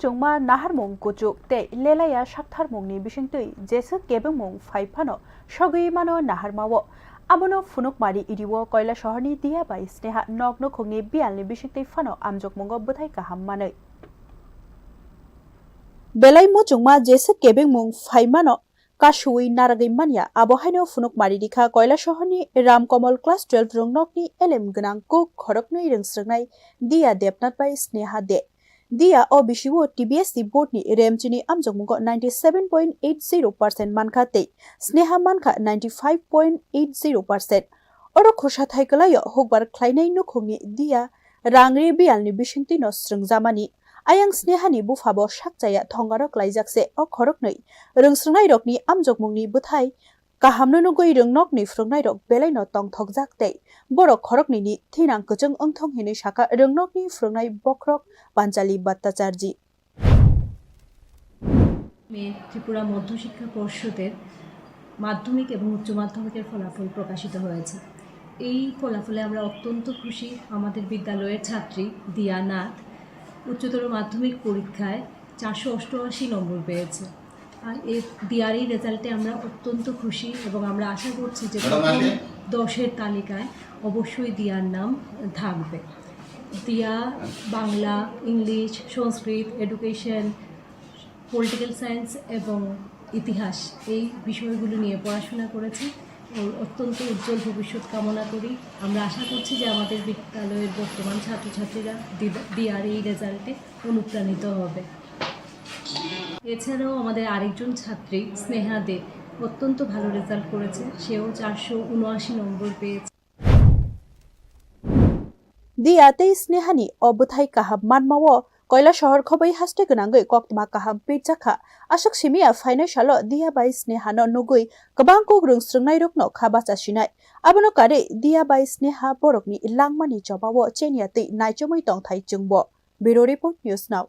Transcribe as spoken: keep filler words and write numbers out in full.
Chungma naharmung kuchuk tei lelaya saktharmungni bisingtwi jeswk kebengmung phai phano sogwi mano naharmao. Abono phunukmari iriwo Koilasahorni Diya bai Sneha nok nukhungni biyalni bisingtwi phano amjokmungo bwthai kaham manwi. Belai muchungma jeswk kebengmung phai mano kasuwi naragwi manya, abo haino phunukmari rikha Koilasahorni Ramkomol class twelve rwngnokni elem gwnang kuk khoroknwi rwngsrwngnai Diya Debnath bai Sneha De. Diya o bisio T B S C board ni remchini amjokmungo ninety seven point eight zero percent mankha tei Sneha mankha ninety five point eight zero percent. Oro khosa thai kwlaio hukbar khlainai nukhungni Diya rangri biyalni bisingtwino srwngjamani. Ayang Snehani buphabo sakchaya thongaro klaijak se o khoroknwi rwngsrwngnairokni amjokmungni bwthai kahamno nugwi rwngnokni phwrwngnairok belaino tongthokjak tei borok khoroknwini thinang kwchwng wngthong hinwi sakha rwngnokni phwrwngnai bokhorok Panchali Bhattacharjee. মে ত্রিপুরা মধ্যশিক্ষা পর্ষদের মাধ্যমিক এবং উচ্চ মাধ্যমিকের ফলাফল প্রকাশিত হয়েছে। এই ফলাফলে আমরা অত্যন্ত খুশি। আমাদের বিদ্যালয়ের ছাত্রী দিয়া নাথ উচ্চতর মাধ্যমিক পরীক্ষায় চারশো অষ্টআশি নম্বর পেয়েছে। আর এই দিয়ার এই রেজাল্টে আমরা অত্যন্ত খুশি এবং আমরা আশা করছি যে প্রথম দশের তালিকায় অবশ্যই দিয়ার নাম থাকবে। দিয়া বাংলা, ইংলিশ, সংস্কৃত, এডুকেশন, পলিটিক্যাল সায়েন্স এবং ইতিহাস, এই বিষয়গুলো নিয়ে পড়াশোনা করেছে। ওর অত্যন্ত উজ্জ্বল ভবিষ্যৎ কামনা করি। আমরা আশা করছি যে আমাদের বিদ্যালয়ের বর্তমান ছাত্রছাত্রীরা দিদা-, দিয়ার এই রেজাল্টে অনুপ্রাণিত হবে। এছাড়াও আমাদের আরেকজন ছাত্রী স্নেহা দে অত্যন্ত ভালো রেজাল্ট করেছে, সেও চারশো উনআশি নম্বর পেয়েছে। Diya tei Snehani o bwthai kaham manmao Koilasahor khobwi haste gwnangwi koktwma kaham pirjakha. Aswk simiya phainai salo Diya bai Snehano nugwi kwbang kuk rwngsrwngnairokno kha bacha sinai. Abono karwi Diya bai Sneha borokni langmani chobao chenya twi naichomwi tongthai chwngbo. Bureau Report, News Now.